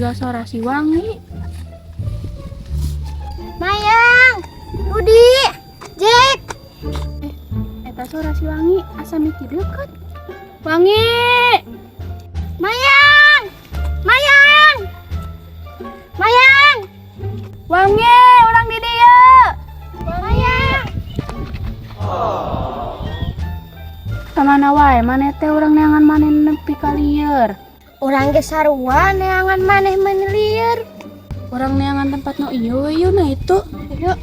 Siga suara si Wangi. Mayang, Rudi, Jack. Eta suara si Wangi asa miki deket. Wangi. Mayang, Mayang, Mayang, Wangi, urang di dieu. Mayang. Kamana wae maneh teh, urang neangan maneh nepi ka lieur. Urang ge sarua neangan maneh meni lieur. Urang neangan tempat nu ieu we yeuh, nah itu. Yuk.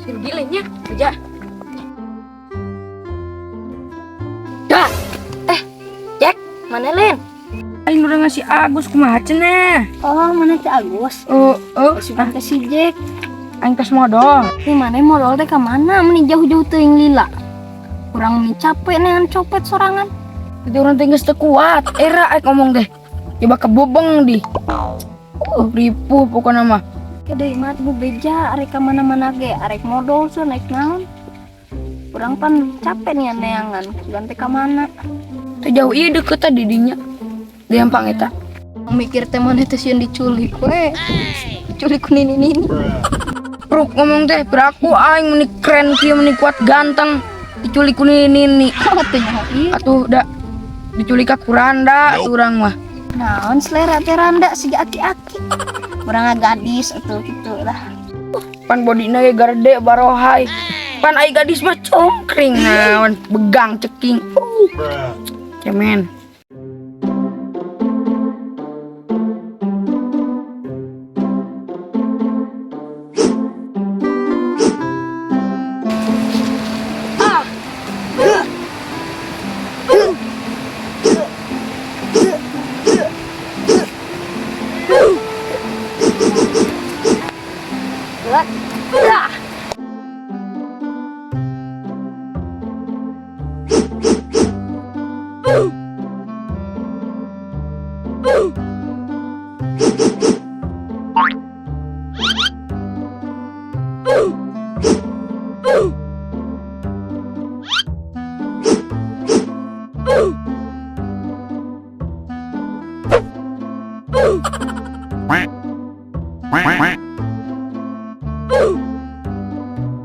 Si Rudi lainnya kerja. Dah. Jack, mana Lin? Aing udah ngasih Agus kumaha cenah. Oh, mana si Agus? Oh, Sugan teh si Jack. Aing tos modol. Ini mana modol teh ka mana? Meni jauh-jauh teuing lila. Urang nih capek neangan copet sorangan. Jadi urang teh geus teu kuat. Era aing ngomong teh. Coba kebobong di. Ripuh pokokna mah. Kede mah bu beja arek ka mana-mana ge, arek modol so naik naon. Urang pan capek nih neangan, sugan teh ka mana? Teu jauh ieu deket tadi dinya. Di eta. Mikir teh maneh teh sieun diculik we. Diculik ku nini-nini. Pruk ngomong teh, beraku aing meni keren kieu, meni kuat, ganteng. Diculik ku nini-nini. Oh, teu nyaho ieu. Atuh da diculik ka kuranda atuh urang mah. Naon selera teh randa siga aki-aki. Urang gadis atuh kitu lah. Pan bodina ge garede barohai. Pan ai gadis mah congkring naon begang ceking. Cemen. Quack. Quack.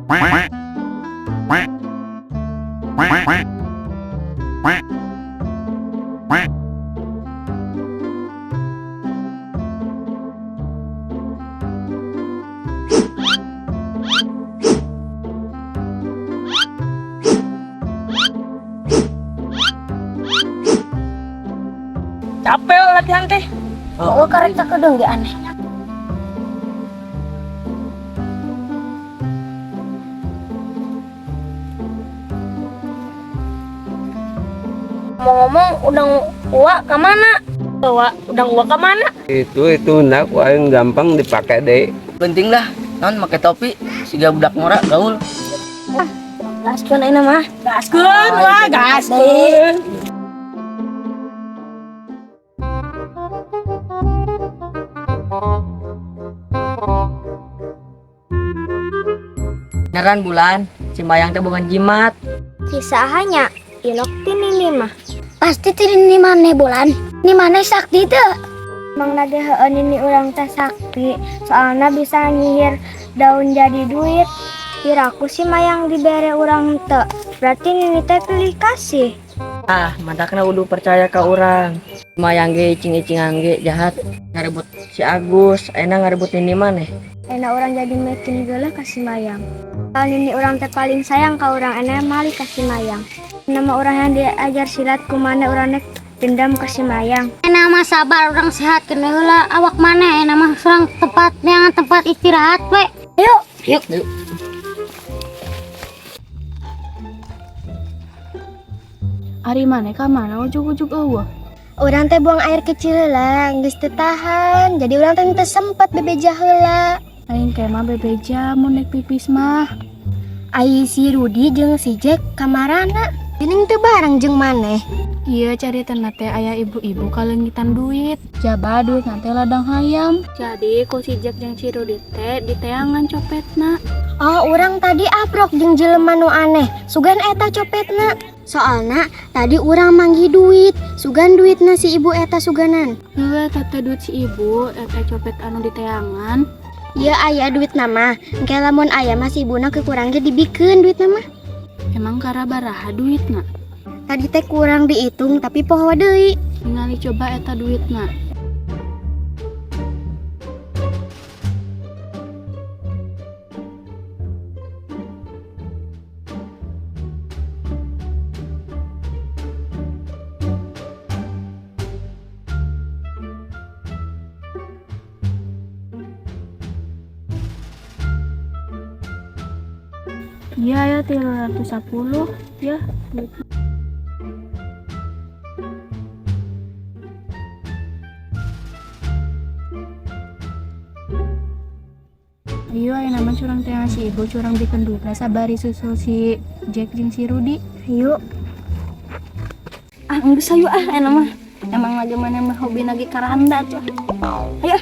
Quack. Quack. Quack. Quack. Quack. Quack. Capek latihan teh. Oh, karek tak kedeng ge aneh. Ngomong-ngomong, udang uak ke mana? Uak, udang uak ke mana? Itu nak aing gampang dipakai deh. Penting lah, non make topi, siga budak ngora gaul. Gaskeun ayeuna mah. Gaskeun, wah gaskeun. Beneran bulan, si Mayang teh bukan jimat. Kisahnya ilok ti nini mah. Pasti ti nini maneh bulan. Ni maneh sakti teu? Mang nage heueun nini urang teh sakti, soalna bisa nyihir daun jadi duit. Piraku si Mayang dibere urang teu. Berarti nini teh pilih kasih. Ah, mantakna udah percaya ka urang. Mayang ge icing-icingan ge jahat ngarebut si Agus, ayeuna ngarebut nini maneh. Enak urang jadi makin geuleuh ka si Mayang. Kalau nini urang teh paling sayang ka urang, enak mali ka si Mayang. Nama urang yang diajar silat kumana urang nek dendam ka si Mayang. Enak mah sabar, urang sehat kena heula awak maneh, enak mah urang tempat neangan tempat istirahat we. Yuk. Yuk. Yuk. Ari maneh ka mana ujug-ujug eueuh? Urang teh buang air kecil lah, geus teu tahan. Jadi urang teh teu sempet bebeja heula. Aing ke mah bebeja mun nek pipis mah. Ai si Rudi jeung si Jack kamarana. Geuning teu bareng jeung maneh. Iya, caritana teh aya ibu-ibu kaleungitan duit. Jaba duit nanti ladang hayam. Jadi ku si Jack jeung si Rudi teh diteangan copetna. Oh, urang tadi aprok jeung jelema nu aneh. Sugan eta copetna. Soalna tadi urang manggih duit. Sugan duitna si ibu eta suganan. Heuh, eta teh duit si ibu, eta copet anu diteangan. Iya, aya duit nama. Engke lamun aya mah si ibuna kekurang ge dibikeun duit nama. Emang karabaraha duitna? Tadi teh kurang dihitung, tapi poho deui. Ningali coba eta duitna. Iya ya, 310 ya. Iya, yang namanya curang teh si ibu curang bikin duitna sabari susul si Jack jeung si Rudi. Yuk. Ah, geus hayu ah enak mah. Emang lagi mana mah hobi lagi karanda tuh. Ayo.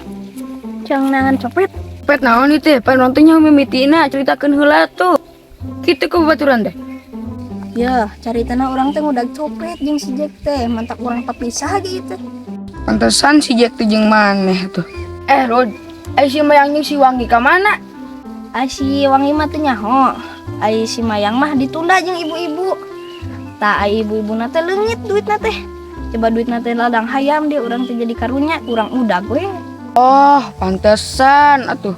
Cang nangan copet. Pet naon ieu teh? Pan nontonnya mimitina ceritakeun heula tuh. Kitu ku babaturan teh. Ya, caritana urang teh ngudag copet jeung si Jack teh, mantak urang papisah gitu. Pantesan si Jack teh jeung maneh tuh. Eh, Rod, eh si Mayang jeung si Wangi ka mana? Ai si Wangi mah teu nyaho. Ai si Mayang mah ditunda jeung ibu-ibu. Tah ai ibu-ibuna teh leungit duitna teh. Coba duitna teh ladang hayam deh urang teh jadi karunya, kurang udag we. Oh, pantesan atuh.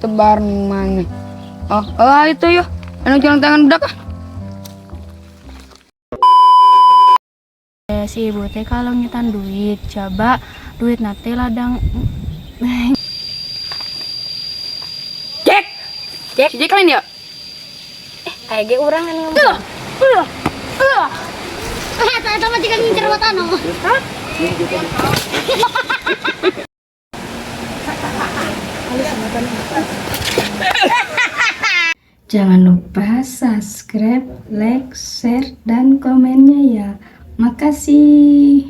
Tebar maneh. Oh, oh itu yo. Anu curang tangan budak ah. Eh, si ibu teh kalau ngitan duit, coba duit nate ladang. Jack. Jack, si Jack lain ya? Aya ge urang anu ngomong. Eh, eta eta mah jiga ngincer watano. Jangan lupa subscribe, like, share, dan komennya ya. Makasih.